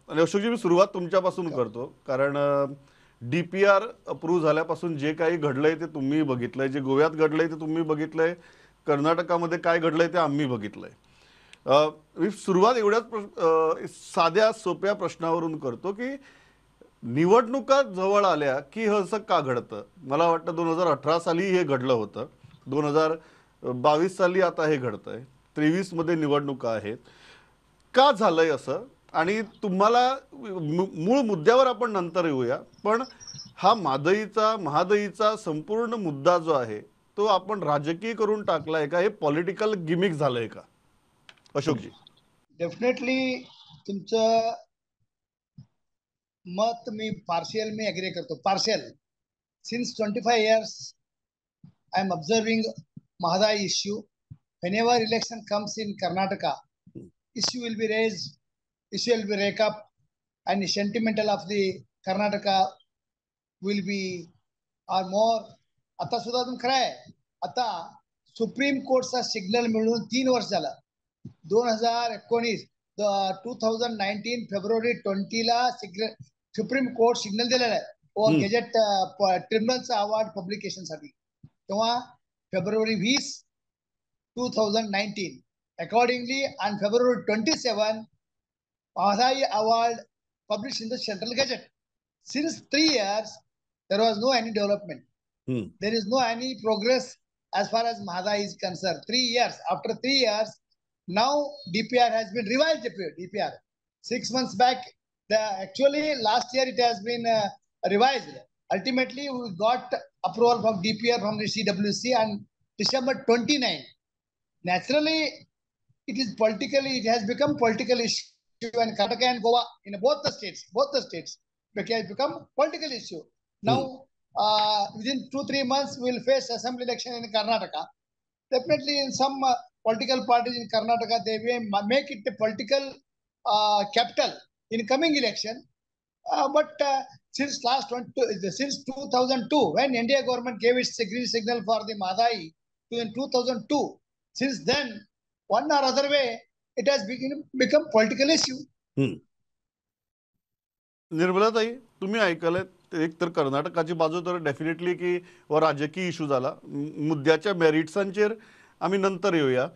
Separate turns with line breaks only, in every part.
आणि अशोकजी, मी सुरुवात तुमच्यापासून करतो, कारण DPR approve झाल्यापासून जे काही घडलंय ते तुम्ही बघितलंय, जे गोव्यात घडलंय ते तुम्ही बघितलंय, कर्नाटकामध्ये काय घडलंय ते आम्ही बघितलंय. मी सुरुवात एवढ्याच साध्या सोप्या प्रश्नावरून करतो की निवडणुका जवळ आल्या की हे असं का घडतं? मला वाटतं 2018 साली हे घडलं होतं, 2022 साली आता हे घडतंय, 23 मध्ये निवडणुका आहेत. का झालंय असं? आणि तुम्हाला मूळ मुद्द्यावर आपण नंतर येऊया, पण हा महादईचा संपूर्ण मुद्दा जो आहे तो आपण राजकीय करून टाकलाय का? हे पॉलिटिकल गिमिक झालंय का? अशोकजी.
डेफिनेटली तुमचं मत मी पार्शियल मी अग्री करतो. Partial since 25 years I am observing Mahadayi issue. Whenever election comes in Karnataka, issue will be raised, issue will be rake up, and the sentimental of the Karnataka will be or more. आता सुद्धा तुम्ही खरं आहे, आता supreme कोर्टचा signal मिळून 3 वर्ष झालं. 2019 2019 फेब्रुवारी 20ला supreme court signal दिलेला आहे गॅजेट ट्रिब्युनलचा अवॉर्ड पब्लिकेशनसाठी. तेव्हा February 20, 2019 accordingly on February 27 Mahadayi award published in the Central Gazette. Since 3 years, there was no any development. There is no any progress as far as Mahadayi is concerned. 3 years. After 3 years, now DPR has been revised. DPR 6 months back, actually last year it has been revised. Ultimately, we got approval from DPR from the CWC on December 29. Naturally, it is politically, it has become political issue in Karnataka and Goa, in both the states, because it become political issue. Now, within 2-3 months, we will face assembly election in Karnataka. Definitely, in some political parties in Karnataka, they may make it a political capital in coming election. But since since 2002, when India government gave its green signal for the Mahadayi in 2002, since then, one or other way, it has become political issue.
निर्मलाताई, तुम्ही ऐकलं एक तर कर्नाटकाची बाजू तर definitely की हो राजकीय issue जाला, मुद्द्याच्या मेरिट्सांचेर आमी नंतर येवया.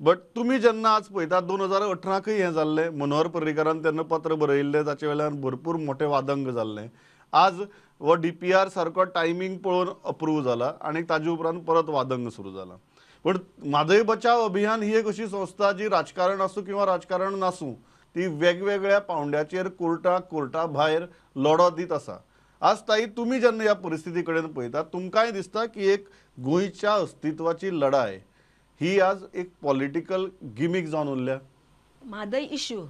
बट तुमी जेन्ना आज पळयता 2018कय हें जाल्लें, मनोहर पर्रीकारान तेन्ना पत्र बरयिल्लें, ताचे वेल्यान भरपूर मोठें वादंग जाल्लें. आज हो DPR सारको टायमींग पळोवन अप्रूव जाला आनी ताजे उपरांत परत वादंग सुरू जाला. पण म्हादय बचाव अभियान ही एक अशी संस्था जी राजकारण आसूं किंवा राजकारण नासूं ती वेगवेगळ्या पावंड्याचेर कोर्टा भायर लढो दीत आसा. आज ताई, तुमी जेन्ना ह्या परिस्थिती कडेन पळयता, तुमकांय दिसता की एक गोंयच्या अस्तित्वाची लढाय ही आज एक पॉलिटिकल गिमीक जावन उरल्या?
म्हादय इश्यू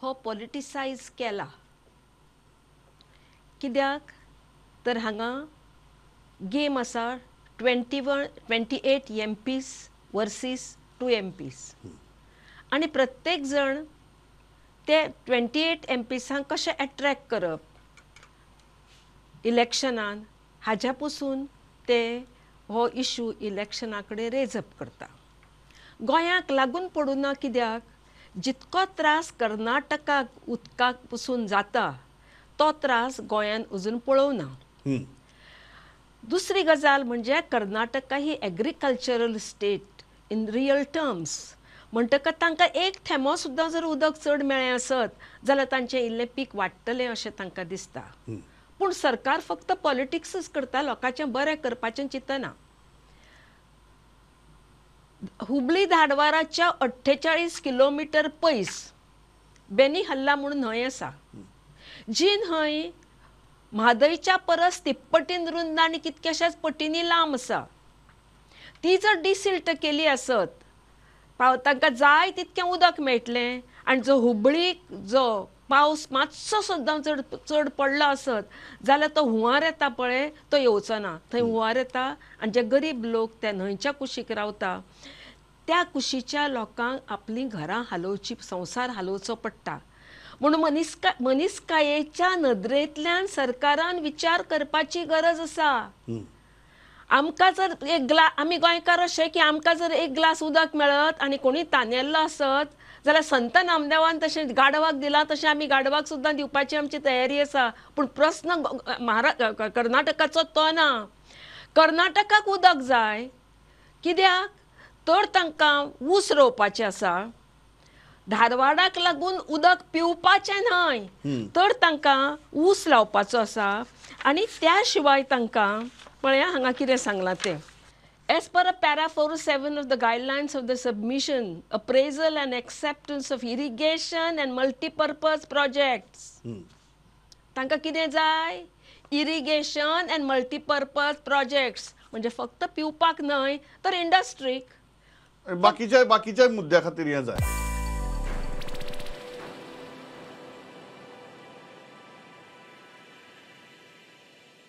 हो पॉलिटिसायज केला कित्याक तर हांगा गेम आसा 28 MPs versus 2 MPs आनी प्रत्येक जण ते 28 MPसांक कशें एट्रॅक्ट करप इलेक्शनान हाज्या पसून ते हो इशू इलेक्शना कडेन रेजअप करता. गोंयाक लागून पडूं ना कित्याक जितको त्रास कर्नाटकाक उदकाक पसून जाता तो त्रास गोंयान अजून पळोवना. दुसरी गजाल म्हणजे कर्नाटका ही agricultural state in real terms, म्हणटकच तांकां एक थेंबो सुद्दां जर उदक चड मेळ्ळें आसत जाल्यार तांचें इल्लें पीक वाडटलें अशें तांकां दिसता. पूण सरकार फक्त पॉलिटिक्सूच करता, लोकांचें बरें करपाचें चिंतना. हुबळी धारवाडाच्या 48 किलोमिटर पयस बेनी हल्ला म्हणून न्हंय आसा, जी न्हंय म्हादयच्या परस तिप्पटीन रुंद आनी कितक्याशाच पटींनी लांब आसा. ती जर डिसिल्ट केली आसत तांकां जाय तितकें उदक मेळटलें आनी जो हुबळीक जो पावस मातसो सुद्दां चड चड पडलो आसत जाल्यार तो हुंवार येता पळय तो येवचो ना. थंय हुंवार येता आनी जे गरीब लोक त्या न्हंयच्या कुशीक रावता त्या कुशीच्या लोकांक आपलीं घरां हालोवची, संवसार हालोवचो पडटा. म्हणून मनीसकायेच्या नदरेंतल्यान सरकारान विचार करपाची गरज आसा. आमकां जर एक ग्लास, आमी गोंयकार अशें की आमकां जर एक ग्लास उदक मेळत आनी कोणी तानेल्लो आसत जाल्यार संत नामदेवान तशें गाडवाक दिलां तशें आमी गाडवाक सुद्दां दिवपाची आमची तयारी आसा. पूण प्रस्न कर्नाटकाचो तो ना. कर्नाटकाक उदक जाय कित्याक तर तांकां ऊस रोवपाचें आसा. धारवाडाक लागून उदक पिवपाचें न्हय तर तांकां ऊस लावपाचो आसा. आनी त्या शिवाय तांकां पळया हांगा कितें सांगलां तें. As per para 4.7 of the guidelines of the submission, appraisal and acceptance of irrigation and multipurpose projects. तांकां कितें जाय? इरिगेशन अँड मल्टीपर्पज प्रोजेक्ट्स म्हणजे फक्त पिवपाक न्हय तर इंडस्ट्रीक
बाकीच्या बाकीच्या मुद्द्या खातीर हें जाय.